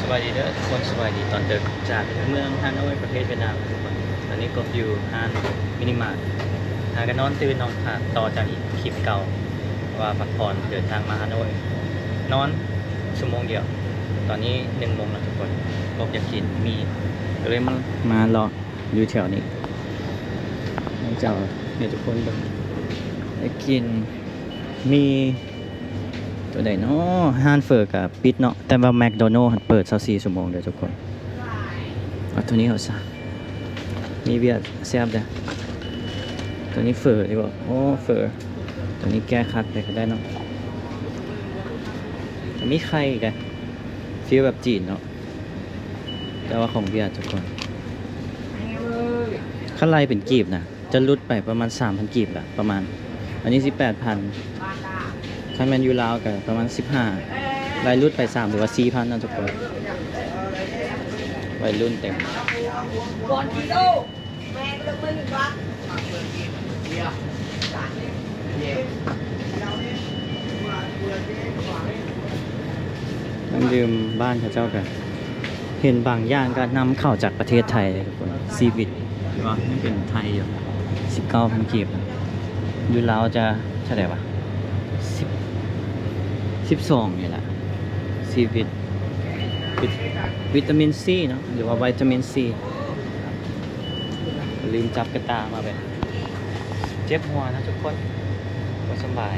ສະບາຍດີເດີທຸກຄົນ, ສະບາຍດີຕອນດຶກຈາກເມືອງຮາໂນ້ຍ ປະເທດຫວຽດນາມທຸກຄົນ. ຕອນນີ້ກົບຢູ່ຮ້ານມິນິມາດ ຫາກະນອນຕື່ນເນາະ, ຫາຕໍ່ຈາກອີກຄລິບເກົ່າ ວ່າພັກຜ່ອນເດີນທາງມາຮາໂນ້ຍ ນອນຊົ່ວໂມງດຽວ. ຕອນນີ້ໜຶ່ງໂມງແລ້ວທຸກຄົນ, ກົບຢາກກິນໝີ່ ກະເລີຍມາ ມາເລາະຢູ່ແຖວນີ້. ເຈົ້າໃຫ້ທຸກຄົນເບິ່ງ ໄດ້ກິນໝີ່ ໂຕໃດເນາະ? ຮ້ານເຝີກະປິດເນາະ, ແຕ່ວ່າແມັກໂດນັລຫັ້ນເປີດຊາວສີ່ຊົ່ວໂມງເດີທຸກຄົນ. ເອົາໂຕນີ້ເອົາຊະ ມີເບຍແຊບເດີ. ໂຕນີ້ເຝີດີບໍ່? ໂອ້ ເຝີ ໂຕນີ້ແກ້ຄັກເລີຍກະໄດ້ເນາະ. ມີໄຂ່ອີກເດ້, ຟີລແບບຈີນເນາະ, ແຕ່ວ່າຂອງຫວຽດທຸກຄົນ. ຄັນໄລ່ເປັນກີບນະ ຈະຫຼຸດໄປປະມານສາມພັນກີບລະ ປະມານ ອັນນີ້ສິບແປດພັນ, ຄັນແມ່ນຢູ່ລາວກະປະມານສິບຫ້າ, ໄລ່ຫຼຸດໄປສາມຫຼືວ່າສີ່ພັນນະທຸກຄົນ. ໄວລຸ້ນເຕັມ. ນ້ຳດື່ມບ້ານເຂົາເຈົ້າກະ ເຫັນບາງຢ່າງກະນຳເຂົ້າຈາກປະເທດໄທເດ້ທຸກຄົນ. ຊີວິດ ເຫັນບໍ່? ຍັງເປັນໄທຢູ່ ສິບເກົ້າພັນກີບ. ຢູ່ລາວຈະເທົ່າໃດວະ? ສິບ ສິບສອງນີ້ລະ. ຊີວິດ ວິດ ວິຕາມິນຊີເນາະ ຫຼືວ່າໄວຕາມິນຊີ. ລືມຈັບກະຕ່າມາເບິ່ງ. ເຈັບຫົວນະທຸກຄົນ, ບໍ່ສະບາຍ.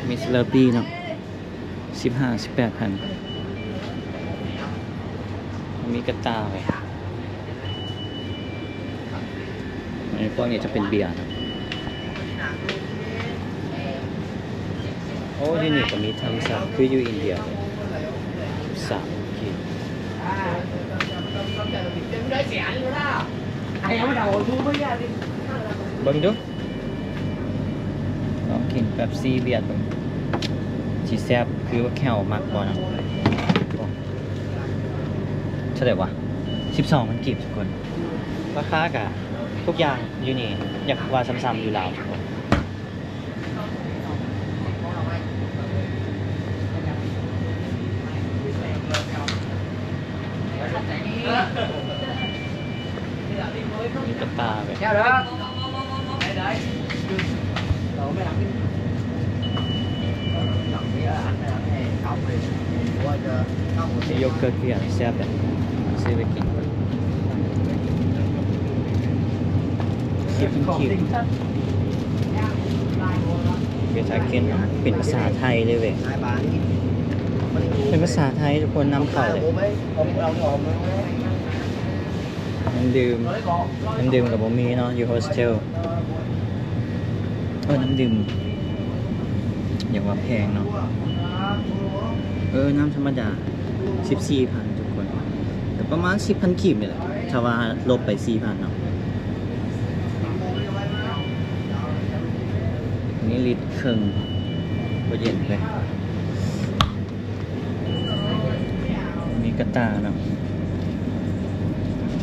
ມີສະເລີບປີ້ເນາະ ສິບຫ້າ ສິບແປດພັນ. ມີກະຕ່າໄວ້. ອັນນີ້ ພວກນີ້ຈະເປັນເບຍເນາະ. ໂອ້ ຢູ່ນີ້ກະມີທຳຊາ ຄືຢູ່ອິນເດຍ. ສາມກີບ. ເບິ່ງດູ ລອງກິນເປັບຊີຫວຽດເບິ່ງ ຊິແຊບຄືບັກແຂ້ວມັກບໍ່ນະ. ໂອ້ ເທົ່າໃດວະ? ສິບສອງພັນກີບທຸກຄົນ. ລາຄາກະ ທຸກຢ່າງຢູ່ນີ້ ຢາກວ່າສ່ຳໆຢູ່ລາວ. ມີກະຕ່າແບບ ໂຢເກີດຄືຫຍັງແຊບແບບ ຊື້ໄປກິນ ສິບ ເປັນພາສາໄທເລີຍເວີຍ ເປັນພາສາໄທທຸກຄົນ ນຳເຂົ້າເລີຍ. ນ້ຳດື່ມ ນ້ຳດື່ມກະບໍ່ມີເນາະ ຢູ່ໂຮສເທວ. ເອີ ນ້ຳດື່ມ ຢ່າວ່າແພງເນາະ. ເອີ ນ້ຳທຳມະດາ ສິບສີ່ພັນທຸກຄົນ ກະປະມານສິບພັນກີບນີ້ແຫຼະ ຖ້າວ່າລົບໄປສີ່ພັນເນາະ. ອັນນີ້ລິດເຄິ່ງ ບໍ່ເຢັນເລີຍ. ມີກະຕ່າເນາະ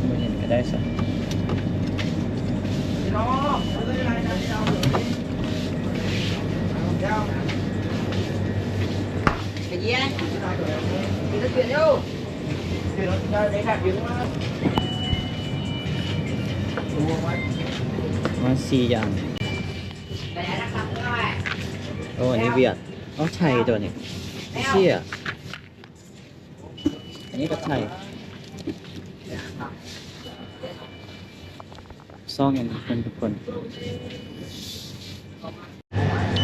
ບໍ່ເຫັນກະໄດ້ຊະ. ປະມານສີ່ຢ່າງ. ໂອ້ ອັນນີ້ຫວຽດ. ເອົາ ໄທຕົວນີ້ ເຊຍ. ອັນນີ້ກະໄທ ຊອງອັນນີ້ເພິ່ນທຸກຄົນ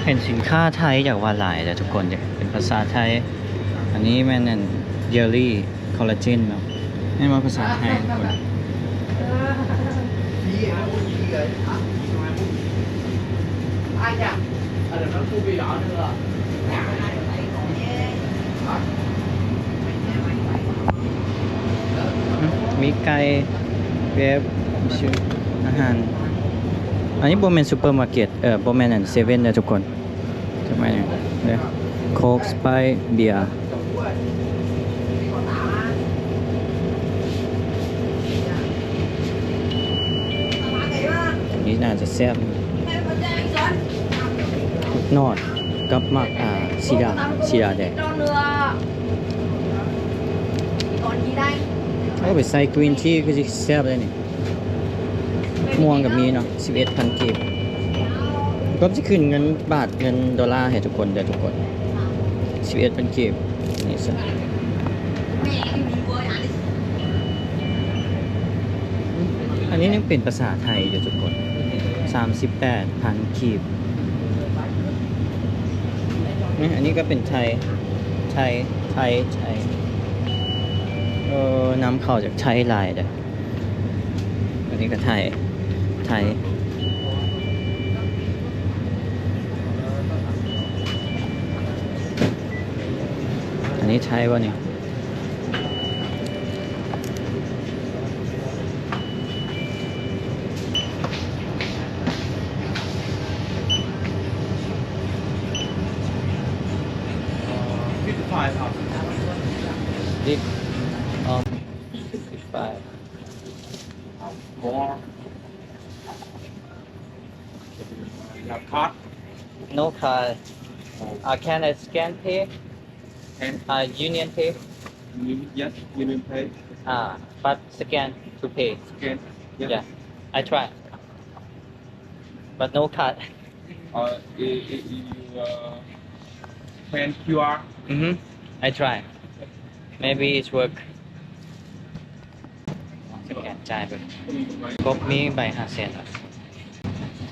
ເຫັນສິນຄ້າໄທຢ່າວ່າຫຼາຍເດີທຸກຄົນເດີ ເປັນພາສາໄທ. ອັນນີ້ແມ່ນອັນ ເຢລລີ ຄໍລາເຈນເນາະ. ແມ່ນວ່າພາສາໄທທຸກຄົນ ມີໄກ່ ແກຣັບ ອາຫານ. ອັນນີ້ບໍ່ແມ່ນຊຸບເປີມາເກັດ ເອີ ບໍ່ແມ່ນອັນເຊເວັ່ນເດີທຸກຄົນ. ໂຄກ ສະປາຍ ເບຍ. ນີ້ໜ້າຈະແຊບ ໝາກນອດກັບໝາກ ອາ ສີດາ ສີດາແດງ. ເອົາໄປໃສ່ green tea ຄືຊິແຊບເລີຍນີ້. ມ່ວງກໍມີເນາະ ສິບເອັດພັນກີບ. ກໍຊິຂຶ້ນເງິນບາດເງິນໂດລາໃຫ້ທຸກຄົນເດີທຸກຄົນ. ສິບເອັດພັນກີບ ນີ້ຊະ. ອັນນີ້ຍັງເປັນພາສາໄທຢູ່ທຸກຄົນ. ສາມສິບແປດພັນກີບ. ນີ້ ອັນນີ້ກໍເປັນໄທ ໄທ ໄທ ໄທ. ເອີ ນຳເຂົ້າຈາກໄທຫຼາຍເດ້. ອັນນີ້ກໍໄທ ໄທ. ອັນນີ້ໄທບໍ່ນີ້? Fifty-five. This, um, fifty-five. More. You have card? No card. Uh, can I scan pay? Can. Uh, Union Pay? Yes, Union Pay. Ah, but scan to pay. Scan, yes. Yeah, I try. But no card. Uh, i- i- you, uh, scan Q R. Mm-hmm. I try. Maybe it's work. ສະແກນຈ່າຍເບິ່ງ. ກົບມີໃບຫ້າແສນລະ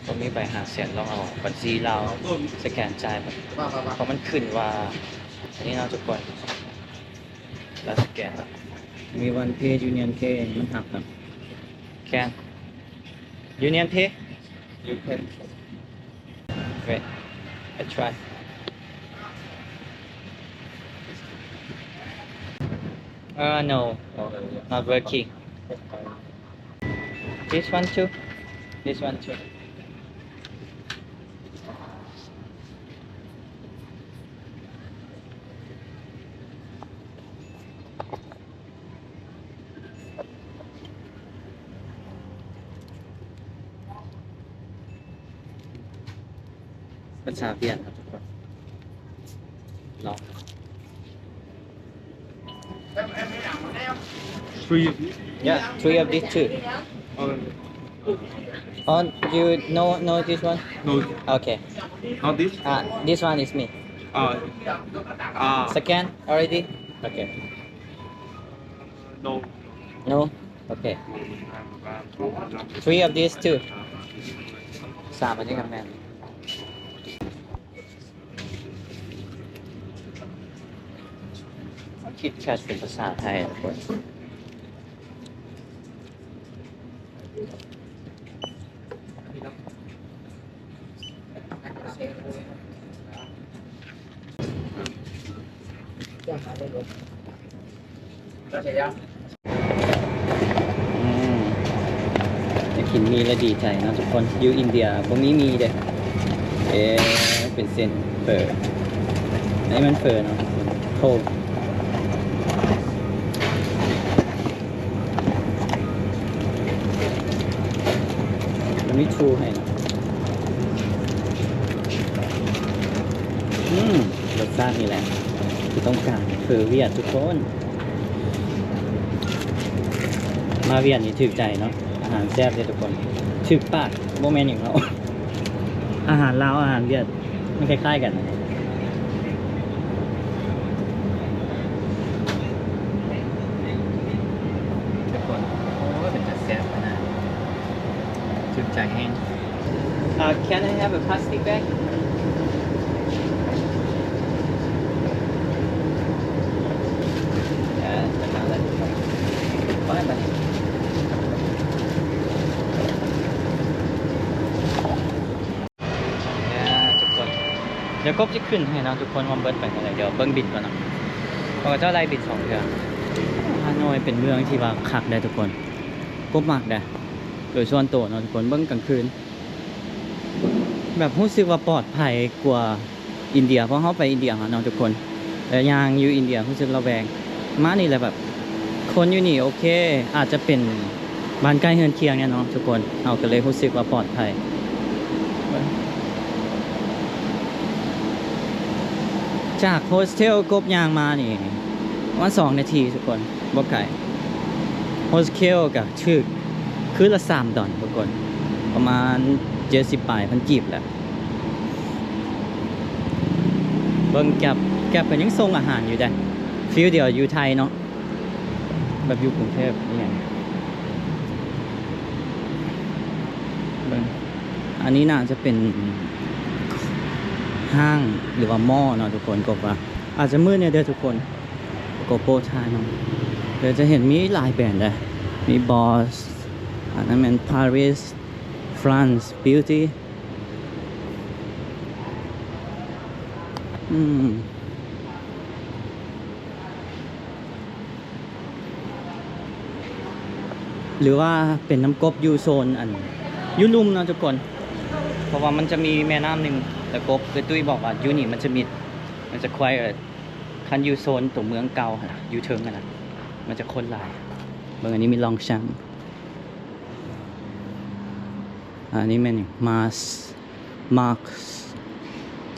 ກົບມີໃບຫ້າແສນ ລອງເອົາບັນຊີລາວສະແກນຈ່າຍເບິ່ງ ເພາະມັນຂຶ້ນວ່າ ອັນນີ້ເນາະທຸກຄົນ ລາວສະແກນລະ. ມີ One Pay, Union Pay ມັນຮັບນຳ. Can Union Pay? You can. Wait, I try. Uh, no, not working. This one too. This one too. ພາສາຫວຽດເນາະທຸກຄົນ ລອງ. Three. Yeah, three of these too. Oh, you know, know this one? No. Okay. Not this? Ah, this one is me. Uh, uh, Scan already? Okay. No. No? Okay. Three of these too. ສາມອັນນີ້ກໍແມ່ນ. KitKat ເປັນພາສາໄທ ທຸກຄົນ. ອືມ ໄດ້ກິນໝີ່ແລ້ວດີໃຈເນາະທຸກຄົນ. ຢູ່ອິນເດຍບໍ່ມີໝີ່ເດ້. ເອີ ເປັນເສັ້ນເຝີ. ອັນນີ້ມັນເຝີເນາະທຸກຄົນ. ໂທ ມັນມີທູໃຫ້. ອືມ ລົດຊາດນີ້ແຫຼະທີ່ຕ້ອງການ. ເຝີຫວຽດທຸກຄົນ. ມາຫວຽດນີ້ຖືກໃຈເນາະ. ອາຫານແຊບເດ້ທຸກຄົນ. ຖືກປາກ ບໍ່ແມ່ນຫຍັງເນາະ. ອາຫານລາວ ອາຫານຫວຽດ ມັນຄ້າຍໆກັນ. ທຸກຄົນ ໂອ້ຍ ເປັນຕາແຊບຂະໜາດ. ຖືກໃຈແຮງ. Uh, can I have a plastic bag? Yeah, another. Bye bye. ທຸກຄົນ ດຽວກົບຊິຂຶ້ນໃຫ້ເນາະທຸກຄົນ ວ່າເບິດໄປເທົ່າໃດ. ດຽວເບິ່ງບິນກ່ອນເນາະ ເພາະເຂົາເຈົ້າໄລ່ບິນສອງເທື່ອ. ຮາໂນຍເປັນເມືອງທີ່ວ່າຄັກເດ້ທຸກຄົນ. ກົບມັກເດ້ ໂດຍສ່ວນໂຕເນາະທຸກຄົນ. ເບິ່ງກາງຄືນ ແບບຮູ້ສຶກວ່າປອດໄພກວ່າອິນເດຍ ເພາະເຮົາໄປອິນເດຍມາເນາະທຸກຄົນ ແລ້ວຍ່າງຢູ່ອິນເດຍຮູ້ສຶກລະແວງ. ມານີ້ແຫຼະ ແບບຄົນຢູ່ນີ້ໂອເຄ ອາດຈະເປັນບ້ານໃກ້ເຮືອນຄຽງແນ່ເນາະທຸກຄົນ. ເຮົາກໍເລີຍຮູ້ສຶກວ່າປອດໄພ. ຈາກໂຮສເທວກົບຍ່າງມານີ້ປະມານສອງນາທີທຸກຄົນ ບໍ່ໄກ. Hostel ກະຖືກຄືນລະສາມດອນທຸກຄົນ ປະມານເຈັດສິບປາຍພັນກີບແຫຼະ. ເບິ່ງ Gap Gap ກະຍັງສົ່ງອາຫານຢູ່ເດ້ ຟີລດຽວຢູ່ໄທເນາະ ແບບຢູ່ກຸງເທບອີ່ຫຍັງ. ເບິ່ງ ອັນນີ້ໜ້າຈະເປັນຫ້າງ ຫຼືວ່າມໍເນາະທຸກຄົນ ກໍວ່າອາດຈະມືດແດ່ເດີທຸກຄົນ. GoPro ຖ່າຍນຳ ດຽວຈະເຫັນມີຫຼາຍແບນເດ້ ມີ Boss ອັນນັ້ນແມ່ນ Paris France Beauty ອືມ ຫຼືວ່າເປັນນ້ຳກົບຢູ່ໂຊນອັນ ຢູ່ລຸ່ມເນາະທຸກຄົນ ເພາະວ່າມັນຈະມີແມ່ນ້ຳໜຶ່ງ ແລ້ວກົບ ເອື້ອຍຕຸ້ຍບອກວ່າຢູ່ນີ້ມັນຈະມິດ ມັນຈະ quiet ຄັນຢູ່ໂຊນຕົວເມືອງເກົ່າຫັ້ນນະ ຢູ່ເທິງຫັ້ນນະ ມັນຈະຄົນຫຼາຍ. ເບິ່ງ ອັນນີ້ມີ Longchamp ອັນນີ້ແມ່ນຫຍັງ Mars Marc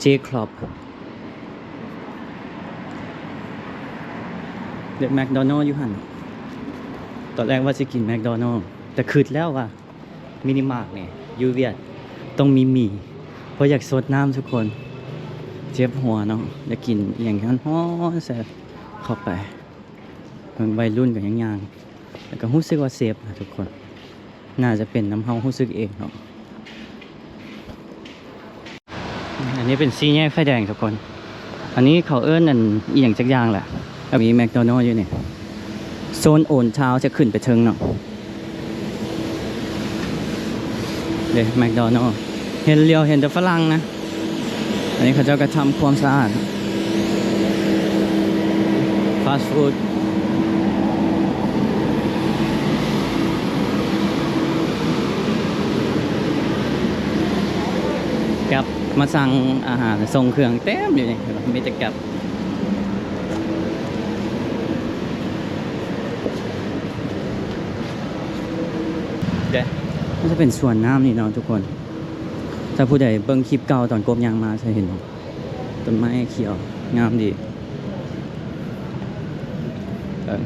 Jacobs ເດ McDonald ຢູ່ຫັ້ນ. ຕອນແລກວ່າຊິກິນ McDonald ແຕ່ຄິດແລ້ວວ່າ Mini Mart ນີ້ຢູ່ຫວຽດຕ້ອງມີໝີ່ ເພາະຢາກຊົດນ້ຳທຸກຄົນ ເຈັບຫົວເນາະ ຢາກກິນອີ່ຫຍັງຮ້ອນໆ ໃສ່ເຂົ້າໄປ. ເບິ່ງ ໄວລຸ້ນກະຍັງຍ່າງ ແລ້ວກະຮູ້ສຶກວ່າເຊບນະທຸກຄົນ ໜ້າຈະເປັນນຳເຮົາຮູ້ສຶກເອງເນາະ. ອັນນີ້ເປັນສີ່ແຍກໄຟແດງທຸກຄົນ ອັນນີ້ເຂົາເອີ້ນອັນອີ່ຫຍັງຈັກຢ່າງແຫຼະ ແລ້ວມີ McDonald ຢູ່ນີ້ ໂຊນ Old Town ຈະຂຶ້ນໄປເທິງເນາະ ເດ້ McDonald ເຫັນຫຼຽວເຫັນແຕ່ຝຣັ່ງນະ. ອັນນີ້ເຂົາເຈົ້າກະທຳຄວາມສະອາດ fast food ແກັບ ມາສັ່ງອາຫານ ສົ່ງເຄື່ອງເຕັມຢູ່ນີ້ ມີແຕ່ແກັບ. ເດ້ ມັນຈະເປັນສວນນ້ຳນີ້ເນາະທຸກຄົນ ຖ້າຜູ້ໃດເບິ່ງຄລິບເກົ່າຕອນກົບຍ່າງມາຈະເຫັນເນາະ ຕົ້ນໄມ້ຂຽວງາມດີ. ເອີ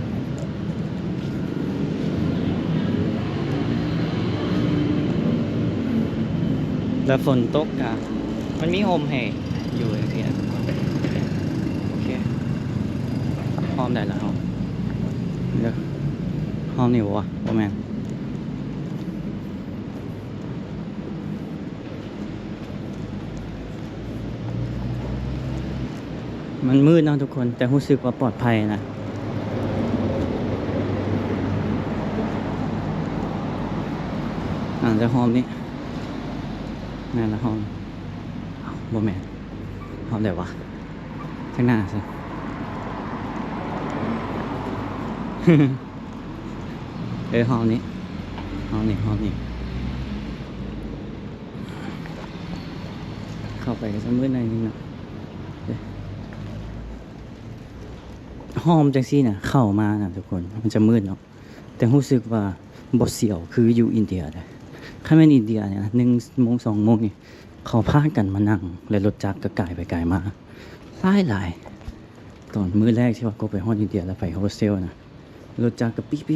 ແລ້ວຝົນຕົກກະ ມັນມີຮົ່ມໃຫ້ຢູ່ຈັ່ງຊີ້ນະ. ໂອເຄ ຫ້ອງໃດລະເຮົາ ເດີ ຫ້ອງນີ້ບໍ່ວະ? ບໍ່ແມ່ນ. ມັນມືດເນາະທຸກຄົນ ແຕ່ຮູ້ສຶກວ່າປອດໄພນະ. ອາ ແລ້ວຫ້ອງນີ້ ແມ່ນລະ ຫ້ອງ ເອົ້າ ບໍ່ແມ່ນ ຫ້ອງໃດວະ? ທາງໜ້າຊັ້ນ ເອີ ຫ້ອງນີ້ ຫ້ອງນີ້ ຫ້ອງນີ້ ເຂົ້າໄປກະຈະມືດໜ້ອຍໜຶ່ງເນາະ. ເອີ ຫ້ອງຈັ່ງຊີ້ນະ ເຂົ້າມານະທຸກຄົນ ມັນຈະມືດເນາະ ແຕ່ຮູ້ສຶກວ່າບໍ່ສຽວຄືຢູ່ອິນເດຍເດ້. ຄັນແມ່ນອິນເດຍນີ້ນະ ໜຶ່ງໂມງ ສອງໂມງນີ້ ເຂົາພາກັນມານັ່ງ ແລະ ລົດຈັກກະກາຍໄປກາຍມາຫຼາຍໆ. ຕອນມື້ແລກທີ່ວ່າກົບໄປຮອດອິນເດຍ ແລ້ວໄປໂຮສເທວນະ ລົດຈັກກະປີບໆໆ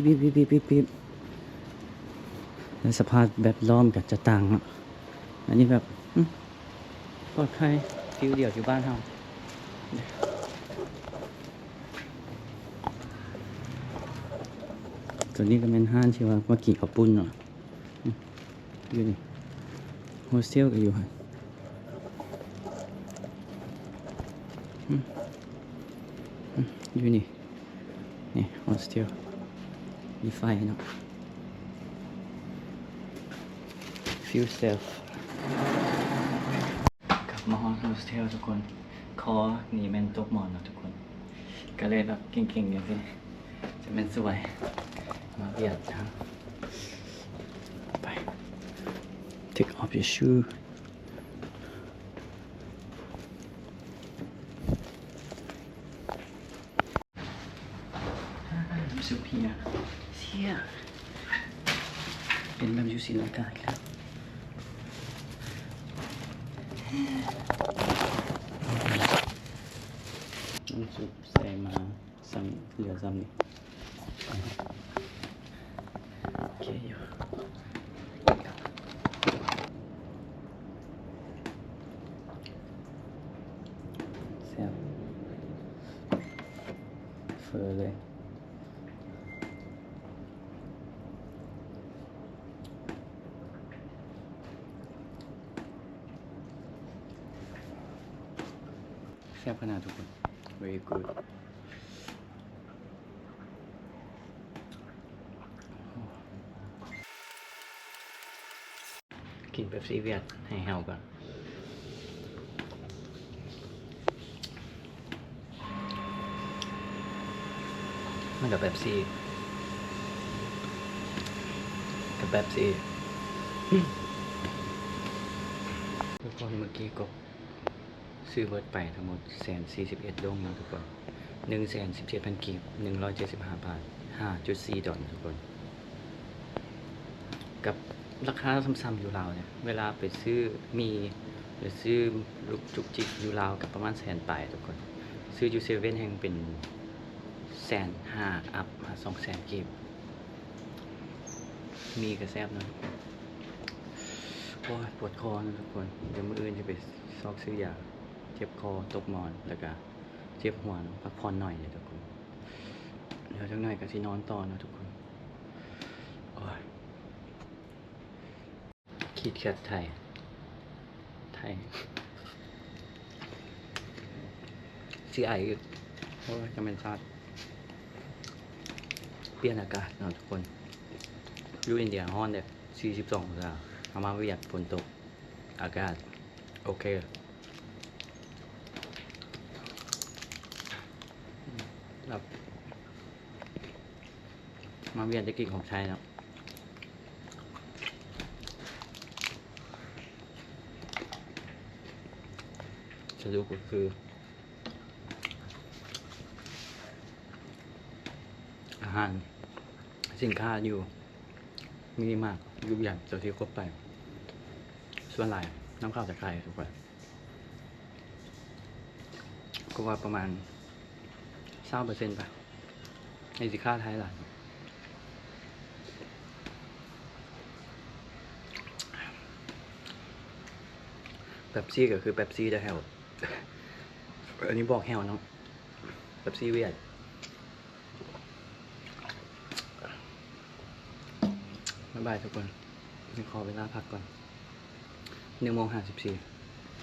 ໆ ແລະ ສະພາບແວດລ້ອມກະຈະຕ່າງເນາະ. ອັນນີ້ແບບ ອືມ ປອດໄພ ຟີລດຽວຢູ່ບ້ານເຮົາ. ໂຕນີ້ກະແມ່ນຮ້ານທີ່ວ່າມາກິນເຂົ້າປຸ້ນເນາະ. ອືມ ຢູ່ນີ້ ໂຮສເທວກະຢູ່ຫັ້ນ. ອືມ ອືມ ຢູ່ນີ້ ນີ້ໂຮສເທວ ມີໄຟເນາະ. Feel safe. ກັບມາຮອດໂຮສເທວທຸກຄົນ ຄໍນີ້ແມ່ນຕົກໝອນເນາະທຸກຄົນ ກະເລີຍແບບເກັ່ງໆ ຈັ່ງຊີ້ ຈະແມ່ນສວຍມາຫວຽດນາມ. ໄປ Take off your shoe. I'm so here. Here. ເປັນແບບຢູ່ສີລັງກາອີກແລ້ວ. ນ້ຳຊຸບໃສ່ມາສ່ຳ ເຫຼືອສ່ຳນີ້. ເຄຢູ່ ແຊບ ເຟີເລີຍ ແຊບຂະໜາດທຸກຄົນ very good. ກິນເປັບຊີຫວຽດໃຫ້ແຫ້ວກ່ອນ ມັນກໍເປັບຊີ ກໍເປັບຊີ ທຸກຄົນ ເມື່ອກີ້ກໍ ຊື້ເບິດໄປທັງໝົດແສນສີ່ສິບເອັດດົງເນາະທຸກຄົນ ໜຶ່ງແສນສິບເຈັດພັນກີບ ໜຶ່ງຮ້ອຍເຈັດສິບຫ້າບາດ ຫ້າຈຸດສີ່ດອນທຸກຄົນ ກັບລາຄາສ່ຳໆຢູ່ລາວເດ ເວລາໄປຊື້ໝີ່ ຫຼື ຊື້ລູກຈຸກຈິກຢູ່ລາວກໍປະມານແສນປາຍທຸກຄົນ ຊື້ຢູ່ເຊເວັ່ນແຮ່ງເປັນແສນຫ້າອັບຫາສອງແສນກີບ ໝີ່ກໍແຊບເນາະ ໂອ້ຍ ປວດຄໍເນາະທຸກຄົນ ດຽວມື້ອື່ນຊິໄປ ຊອກຊື້ຢາ ເຈັບຄໍ ຕົກໝອນ ແລ້ວກະເຈັບຫົວເນາະ ພັກຜ່ອນໜ້ອຍເດີທຸກຄົນ ດຽວຈັກໜ້ອຍກໍຊິນອນຕໍ່ເນາະທຸກຄົນ ໂອ້ຍ ຄິດແຄດໄທ ໄທ ຊິໄອອີກ ໂອ້ຍ ຈະແມ່ນຊາດ ປ່ຽນອາກາດເນາະທຸກຄົນ ຢູ່ອິນເດຍຮ້ອນເດ້ ສີ່ສິບສອງອົງສາ ເຮົາມາຫວຽດຝົນຕົກ ອາກາດໂອເຄ ແບບ ມາຫວຽດໄດ້ກິນຂອງໄທເນາະ ສະຫຼຸບກໍຄື ອາຫານ ສິນຄ້າຢູ່ມິນິມາດ ຢູ່ຫວຽດ ເທົ່າທີ່ຄົບໄປ ສ່ວນຫຼາຍນຳເຂົ້າຈາກໄທທຸກຄົນ ກໍວ່າປະມານຊາວເປີເຊັນໄປ ໃຫ້ສິນຄ້າໄທຫຼາຍ ເປັບຊີກໍຄືເປັບຊີໄດ້ແຫ້ວ ອັນນີ້ບອກແຫ້ວເນາະ ເປັບຊີຫວຽດ. ບາຍບາຍທຸກຄົນ ຂໍເວລາພັກກ່ອນ ໜຶ່ງໂມງຫ້າສິບສີ່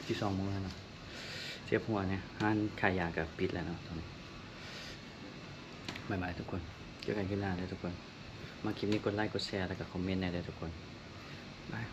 ຊິສອງໂມງແລ້ວເນາະ ເຈັບຫົວແດ່ ຮ້ານຂາຍຢາກໍປິດແລ້ວເນາະຕອນນີ້ ບາຍບາຍທຸກຄົນ ເຈີກັນຄລິບໜ້າເດີທຸກຄົນ ມັກຄລິບນີ້ກົດໄລ ກົດແຊ ແລ້ວກໍຄອມເມັນແດ່ເດີທຸກຄົນ ບາຍ.